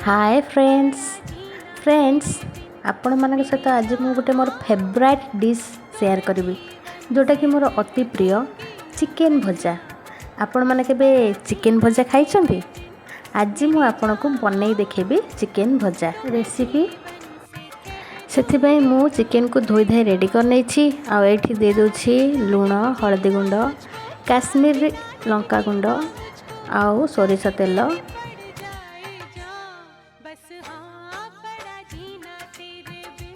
ହାଏ friends, friends, ଆପଣମାନଙ୍କ ସହିତ ଆଜି ମୁଁ ଗୋଟେ ମୋର ଫେଭରାଇଟ୍ ଡିଶ୍ ସେୟାର କରିବି, ଯେଉଁଟାକି ମୋର ଅତି ପ୍ରିୟ ଚିକେନ୍ ଭଜା। ଆପଣମାନେ କେବେ ଚିକେନ୍ ଭଜା ଖାଇଛନ୍ତି? ଆଜି ମୁଁ ଆପଣଙ୍କୁ ବନେଇ ଦେଖେଇବି ଚିକେନ୍ ଭଜା ରେସିପି। ସେଥିପାଇଁ ମୁଁ ଚିକେନ୍କୁ ଧୋଇ ଧାଇ ରେଡ଼ି କରିନେଇଛି। ଆଉ ଏଇଠି ଦେଇଦେଉଛି ଲୁଣ, ହଳଦୀ ଗୁଣ୍ଡ, କାଶ୍ମୀର ଲଙ୍କା ଗୁଣ୍ଡ ଆଉ ସୋରିଷ ତେଲ। बस हाँ पड़ा जीना तेरे बिन।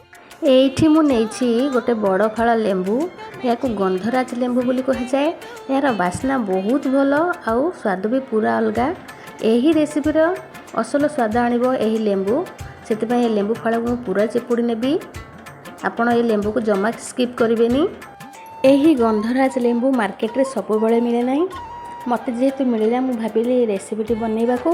ଏଇଠି ମୁଁ ନେଇଛି ଗୋଟେ ବଡ଼ ଫାଳ ଲେମ୍ବୁ। ଏହାକୁ ଗନ୍ଧରାଜ ଲେମ୍ବୁ ବୋଲି କୁହାଯାଏ। ଏହାର ବାସ୍ନା ବହୁତ ଭଲ ଆଉ ସ୍ୱାଦ ବି ପୁରା ଅଲଗା। ଏହି ରେସିପିର ଅସଲ ସ୍ୱାଦ ଆଣିବ ଏହି ଲେମ୍ବୁ। ସେଥିପାଇଁ ଏ ଲେମ୍ବୁ ଫାଳକୁ ମୁଁ ପୁରା ଚିପୁଡ଼ି ନେବି। ଆପଣ ଏ ଲେମ୍ବୁକୁ ଜମା ସ୍କିପ୍ କରିବେନି। ଏହି ଗନ୍ଧରାଜ ଲେମ୍ବୁ ମାର୍କେଟରେ ସବୁବେଳେ ମିଳେ ନାହିଁ। ମୋତେ ଯେହେତୁ ମିଳିଲା, ମୁଁ ଭାବିଲି ଏ ରେସିପିଟି ବନେଇବାକୁ।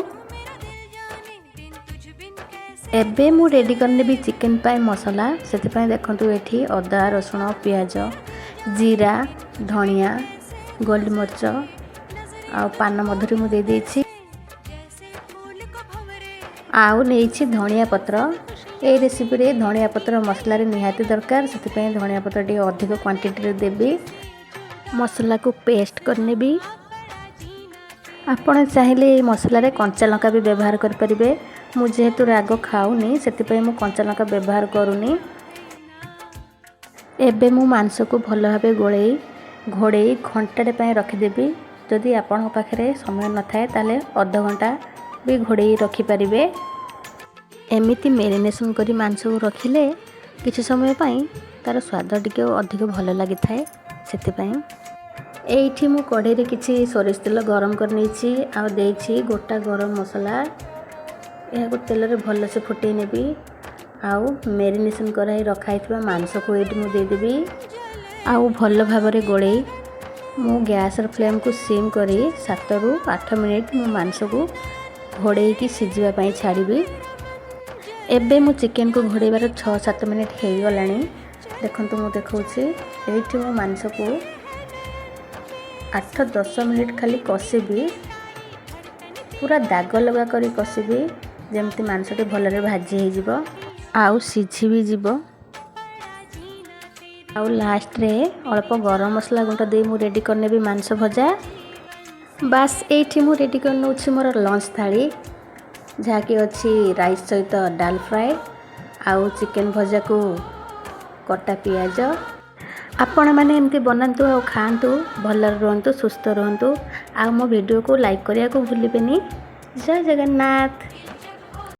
जाने दिन तुझ बिन कैसे। ଏବେ ମୁଁ ରେଡ଼ି କରିନେବି ଚିକେନ୍ ପାଇଁ ମସଲା। ସେଥିପାଇଁ ଦେଖନ୍ତୁ, ଏଠି ଅଦା, ରସୁଣ, ପିଆଜ, ଜିରା, ଧଣିଆ, ଗୋଲମରିଚ ଆଉ ପାନ ମଧୁରୀ ମୁଁ ଦେଇଦେଇଛି। जैसे फूल को भंवरे। ଆଉ ନେଇଛି ଧଣିଆ ପତ୍ର। ଏଇ ରେସିପିରେ ଧଣିଆ ପତ୍ର ମସଲାରେ ନିହାତି ଦରକାର। ସେଥିପାଇଁ ଧଣିଆ ପତ୍ର ଟିକେ ଅଧିକ କ୍ୱାଣ୍ଟିଟିରେ ଦେବି। ମସଲାକୁ ପେଷ୍ଟ କରିନେବି। ଆପଣ ଚାହିଁଲେ ଏଇ ମସଲାରେ କଞ୍ଚା ଲଙ୍କା ବି ବ୍ୟବହାର କରିପାରିବେ। ମୁଁ ଯେହେତୁ ରାଗ ଖାଉନି, ସେଥିପାଇଁ ମୁଁ କଞ୍ଚା ଲଙ୍କା ବ୍ୟବହାର କରୁନି। ଏବେ ମୁଁ ମାଂସକୁ ଭଲ ଭାବେ ଗୋଳେଇ ଘୋଡ଼େଇ ଘଣ୍ଟାଟେ ପାଇଁ ରଖିଦେବି। ଯଦି ଆପଣଙ୍କ ପାଖରେ ସମୟ ନଥାଏ, ତାହେଲେ ଅଧଘଣ୍ଟା ବି ଘୋଡ଼େଇ ରଖିପାରିବେ। ଏମିତି ମେରିନେସନ୍ କରି ମାଂସକୁ ରଖିଲେ କିଛି ସମୟ ପାଇଁ ତା'ର ସ୍ୱାଦ ଟିକେ ଅଧିକ ଭଲ ଲାଗିଥାଏ, ସେଥିପାଇଁ। ଏଇଠି ମୁଁ କଢ଼େଇରେ କିଛି ସୋରିଷ ତେଲ ଗରମ କରିନେଇଛି ଆଉ ଦେଇଛି ଗୋଟା ଗରମ ମସଲା। ଏହାକୁ ତେଲରେ ଭଲସେ ଫୁଟେଇ ନେବି ଆଉ ମେରିନେସନ୍ କରାହେଇ ରଖା ହେଇଥିବା ମାଂସକୁ ଏଇଠି ମୁଁ ଦେଇଦେବି। ଆଉ ଭଲ ଭାବରେ ଗୋଳେଇ ମୁଁ ଗ୍ୟାସ୍ର ଫ୍ଲେମ୍କୁ ସିମ୍ କରି 7ରୁ 8 ମିନିଟ୍ ମୁଁ ମାଂସକୁ ଘୋଡ଼େଇକି ସିଝିବା ପାଇଁ ଛାଡ଼ିବି। ଏବେ ମୁଁ ଚିକେନକୁ ଘୋଡ଼େଇବାର 6-7 ମିନିଟ୍ ହେଇଗଲାଣି। ଦେଖନ୍ତୁ, ମୁଁ ଦେଖାଉଛି। ଏଇଠି ମୁଁ ମାଂସକୁ 8-10 ମିନିଟ୍ ଖାଲି କଷିବି। ପୁରା ଦାଗ ଲଗା କରି କଷିବି, ଯେମିତି ମାଂସଟି ଭଲରେ ଭାଜି ହେଇଯିବ ଆଉ ସିଝି ବି ଯିବ। ଆଉ ଲାଷ୍ଟରେ ଅଳ୍ପ ଗରମ ମସଲା ଗୁଣ୍ଡ ଦେଇ ମୁଁ ରେଡ଼ି କରିନେବି ମାଂସ ଭଜା। ବାସ୍, ଏଇଠି ମୁଁ ରେଡ଼ି କରିନେଉଛି ମୋର ଲଞ୍ଚ ଥାଳି, ଯାହାକି ଅଛି ରାଇସ୍ ସହିତ ଡାଲ ଫ୍ରାଏ ଆଉ ଚିକେନ୍ ଭଜାକୁ କଟା ପିଆଜ। ଆପଣମାନେ ଏମିତି ବନାନ୍ତୁ ଆଉ ଖାଆନ୍ତୁ। ଭଲରେ ରୁହନ୍ତୁ, ସୁସ୍ଥ ରୁହନ୍ତୁ ଆଉ ମୋ ଭିଡ଼ିଓକୁ ଲାଇକ୍ କରିବାକୁ ଭୁଲିବେନି। ଜୟ ଜଗନ୍ନାଥ।